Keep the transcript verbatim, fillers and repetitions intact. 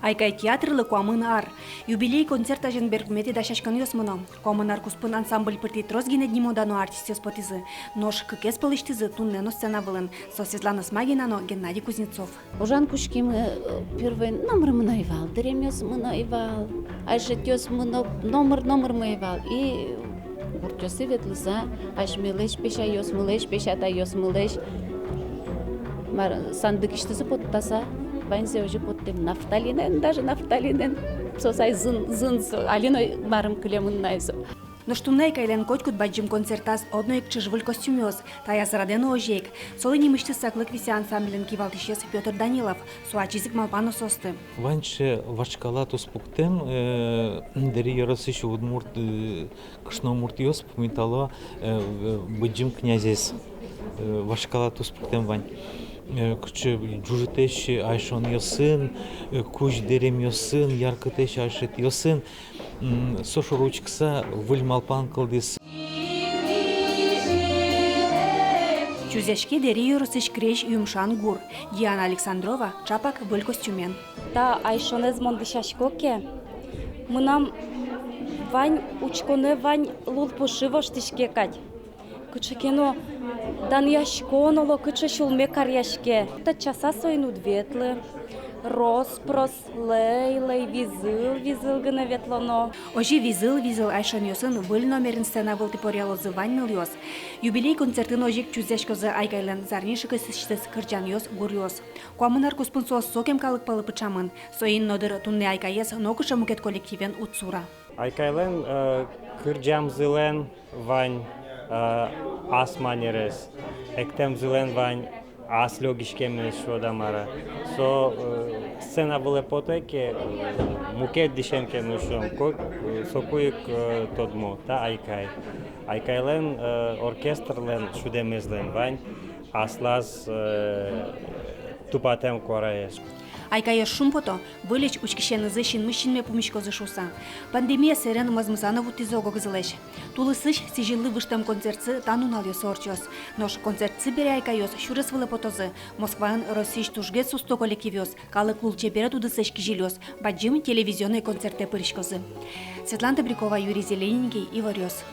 «Айкай» театрлы куамын ар. Юбилей концерт азьын берпуметӥ дасяськонъёс мыно. Куамын ар куспын ансамбль пыртӥ трос гинэ нимо-дано артистъёс потӥзы. Нош кыкез пӧлысьтызы туннэ но сцена вылын. Со Светлана Смагина но Геннадий Кузнецов. Ужан кутскимы, э, первой номырмы но ӧй вал, дэремъёсмы но ӧй вал, айшетъёсмы но номыр, номырмы ӧй вал. И гуртъёсы ветлыса, асьмелэсь песяйёсмылэсь, песятайёсмылэсь, мар, сандыкысьтызы поттаса, ваньзэ озьы поттэм нафталинэн, даже нафталинэн. Со сай зын, зын, со али но марым кылемын на ай со. Нош туннэ «Айкайлэн» котькуд бадӟым концертаз одно ик ӵыжвыль костюмъёс, таяз радэ но озьы ик. Солы нимысьтыз саклык висъя ансамбльлэн кивалтӥсез Пётр Данилов. Со ачиз ик малпа но соосты. Вань сыӵе вашкала туспуктэм, э, Дэри ёросысь удмурт, э, кышномуртъёс пумитало, э, э, быдӟым князез, э, вашкала туспуктэм вань. Э, кыӵе ӝужытэсь айшонъёсын, э, кузь дэремъёсын, яркытэсь айшетъёсын, м, со шоры учкыса выль малпан кылдӥз. Чузъяське Дэри ёросысь крезь юмшан гур. Диана Александрова ӵапак выль костюмен. Та айшонэз мон дӥсясько ке, мынам вань учконэ вань лулпушы воштӥське кадь. Кыӵе ке но данъяськон, оло кыӵе сюлме каръяське. Тэтчаса соин уд ветлы, рос-прос, лэй-лэй, визыл-визыл гинэ ветлоно. Озьы визыл-визыл айшонъёсын выль номерын сцена вылтӥ поръялозы вань нылъёс. Юбилей концертын озьы ик чузъяськозы «Айкайлэн» зарни шыкысысьтыз кырӟанъёс, гуръёс. Куамын ар куспын соос сокем калык пӧлы пыӵамын. Соин но дыр туннэ «Айкаез» нокыӵе мукет коллективен уд сура. «Айкайлэн», э, кырӟамзылэн вань, э, ас манерез, эктэмзылэн вань ас лёгиськемез, шуод-а, мар-а. Со, э, сцена вылэ потэ ке, э, мукет дӥсен ке но, шуом, ко-, э, соку ик, э, тодмо: та «Айкай». «Айкайлэн», э, оркестрлэн шудэмезлэн вань аслаз, э, тупатэм куараез. «Айкайёс» шумпото, выльысь учкисенызы синмысь синме пумиськозы шуыса. Пандемия сэрен мӧзмыса но вуттӥзы ог-огзылэсь. Тулысысь сӥзьыллы выжтэм концертсы та нуналъёсы ортчоз. Нош концертсы бере «Айкайёс» сюрес вылэ потозы. Москваын Россиысь тужгес усто коллективъёс, калык лулчеберет удысысь кизилиос бадӟым телевизионной концертэ пыриськозы. Светлана Добрякова, Юрий Зелененький, «Иворъёс».